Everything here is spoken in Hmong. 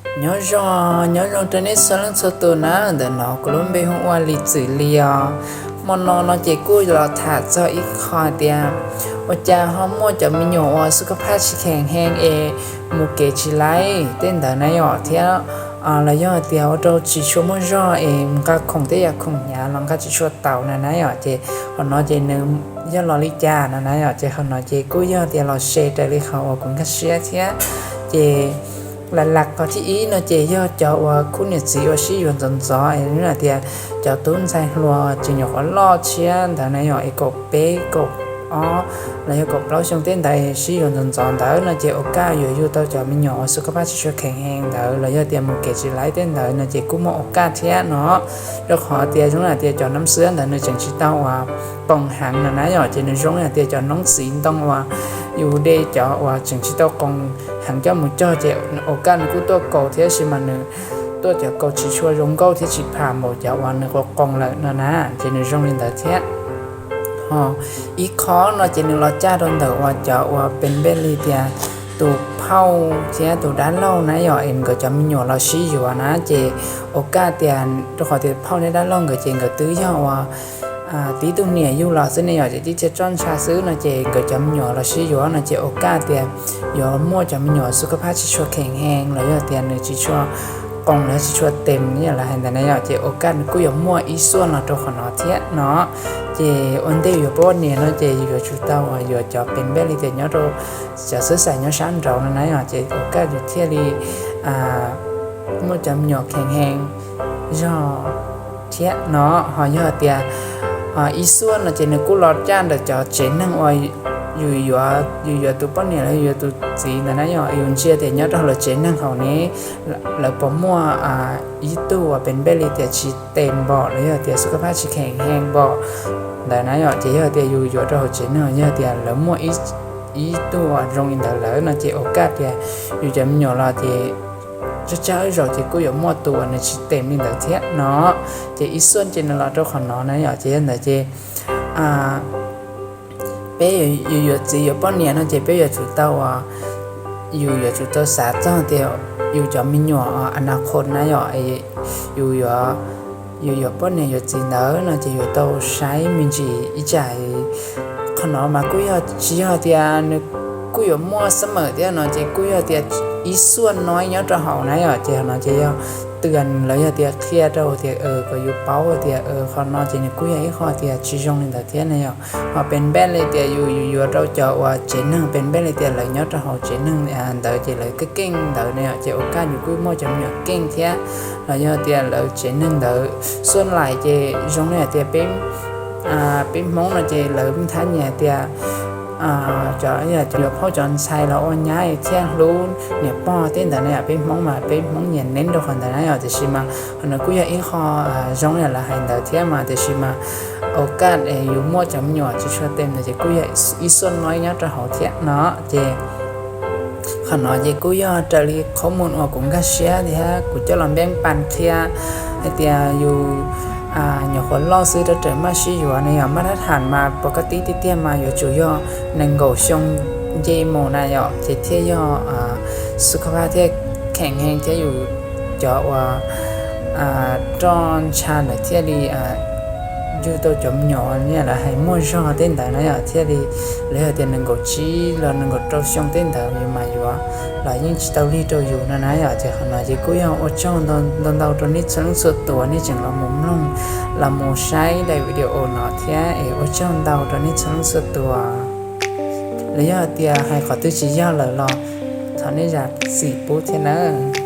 Nyob zoo, nyob zoo rau nej txhua leej txhua tus na, ntawm no kuv lub npe hu ua Lis Txwm Lis os. Hmo no no ces kuj los tham txog ib qho tias ua cas ho muaj cov me nyuam uas xub kab phaj tsis kheem heev es mus kev tsis laib tej ntawd na yom, thiab los yog tias ua rau tsis tshua muaj zog es nqa khoom tej yam khoom hnyav los nqa tsis tshua taus na na yom, ces qhov no ces nws yog los li cas no na yom, ces qhov no ces kuj yog tias los share raws li qhov uas kuv nkag siab thiab. Ces lam lam qhov thib ib no ces yog cov uas khub niam txiv uas sib yuav ntxov ntxov es tias cov tub ntxhais hluas tseem nyuam qhuav loj tshiab ntawd na yom, es kaum peb kaum ob los yog kaum plaub xyoo tej ntawd sib yuav ntxov ntxov ntawd no ces ua kaj yuav yug tau cov me nyuam uas xub kab phaj tsis tshua kheem heev ntawd los yog tias mus kev tsis laib tej ntawd no ces kuj muaj ua kaj thiab no. Rau qhov tias zoo hais tias cov noob xwab ntawd nws tseem tsis tau uas qoos heev no na yom, ces nws zoo hais tias cov noob txiv ntoo uas yus de cov uas tseem tsis tau qoos heev coj mus cog ces ua kaj nws kuj tuaj kaus thiab, tab sis mas nws tuaj cov kaus tsis tshua zoo nkauj thiab tsis pham npaum cov uas nws qoos qoos lawm no na, ces nws zoo li ntawd thiab. Ho ib qho no ces nws los caj rau ntawm uas cov uas pes npej li tias tus phauj thiab tus dab laug na yom, es nkawd cov me nyuam los sib yuav na ces ua kaj tias rau qhov tias phauj thiab dab laug nkawd ces nkawd twb yog uas tib tug niam yug los xwb ne yom, ces tib txhia roj ntsha xwb no ces nkawd cov me nyuam los sib yuav no ces ua kaj tias yuav muaj cov me nyuam xub kab phaj tsis tshua kheem heev los yog tias nws tsis tshua qoos los tsis tshua teem li lawv hais ntawd na yom, ces ua kaj nws kuj yuav muaj ib xuaj no rau qhov no thiab no. Ces ua ntej yuav poj niam no ces yus yuav tsum tau uas yuav cov pes npej li tias nyob rau cov xwb xais nyob sab nraud no na yom, ces ua kaj yus thiaj li muaj cov me nyuam kheem heev zog thiab no. Ho yog tias ib xuaj no ces nws kuj los caj ntawm cov tsev neeg uas yus yuav, yus yuav tus poj niam los yus yuav tus txiv ntawd na yom, yus ntsia tias nyob rau lawv tsev neeg hauv ne lawv puas muaj ib tug uas pes npej li tias tsis tes npaum los yog tias xub kab phaj tsis kheem heev npaum ntawd na yom, ces yog tias yus yuav rau hauv tsev neeg yog tias lawv muaj ib tug uas zoo li ntawd lawm no ces ua kaj tias yus cov me nyuam los ces tsawg tsawg zaus ces kuj yuav muaj tus uas nws tsis teem li ntawd thiab no. Ces ib xuaj ces nws los rau qhov no na yom, ces yog ntawd ces peb yus yuav txiv yuav poj niam no ces peb yuav tsum tau uas yus yuav tsum tau xav txog tias yus cov me nyuam a na qhov na yom, yus yuav, yus yuav poj niam yuav txiv ntawd no ces yuav tau saib me ntsis ib tsam. Qhov no mas kuj yog tsis yog tias nws kuj yuav muaj xab mawm thiab no ces kuj yog tias ib xuaj no nyob rau hauv na yom, ces qhov no ces yog twg los yog tias qhia rau tias kom yus paub tias qhov no ces nws kuj yog ib qho tias tsis zoo li ntawd thiab na yom. Ho pes npej li tias yus yuav rau cov uas tsev neeg pes npej li tias lawv nyob rau hauv tsev neeg ntawd ces lawv keej keej ntawd na yom, ces ua kaj yus kuj muaj cov me nyuam keej thiab. Los yog tias lawv tsev neeg ntawd xuaj laim ces zoo li hais tias peb Peb Hmoob no ces lawv muaj thab nyiam tias cov, cov yuav phauj cov ntxhais los ua nyab thiaj hlub niam pog tej ntawd na yom. Peb Hmoob mas peb Hmoob nyiam neeb rau qhov ntawd na yom, tiam sis mas qhov no kuj yog ib qho zoo li lawv hais ntawd thiab mas, tiam sis mas ua kaj yus muaj cov me nyuam tsis tshua tes ntawd ces kuj yog ib xuaj no nyob rau hauv thiab no. Ces qhov no ces kuj yog raws li qhov mus uas kuv nkag siab thiab kuv coj los npeej pas qhia hais tias yus nyuam qhuav loj xwb rau raws maj sib yuav ne yog maj thab tham mas pov koj tib tiag tiag mas yuav tsum yog nees nkaum xyoo nce mus na yom, ces thiaj yog xub kho phaj thiaj kheem heev thiab yus cov uas roj ntsha ntawd thiaj li yug tau cov me nyuam ne lawv hais muaj zog tej ntawd na yom, thiaj li lawv yog tias nees nkaum tsib los nees nkaum rau xyoo tej ntawd yus mas yuav los yeej tsis tau lig rau yus no na yom. Ces qhov no ces kuj yog ua tsaug ntau ntau rau nej txhua leej txhua tus nej tseem los mus mloog los mus saib daim video no thiab es ua tsaug ntau rau nej txhua leej txhua tus. Los yog tias hais qhov twg tsis yog lawm los thov nej zam txim pub thiab nawb.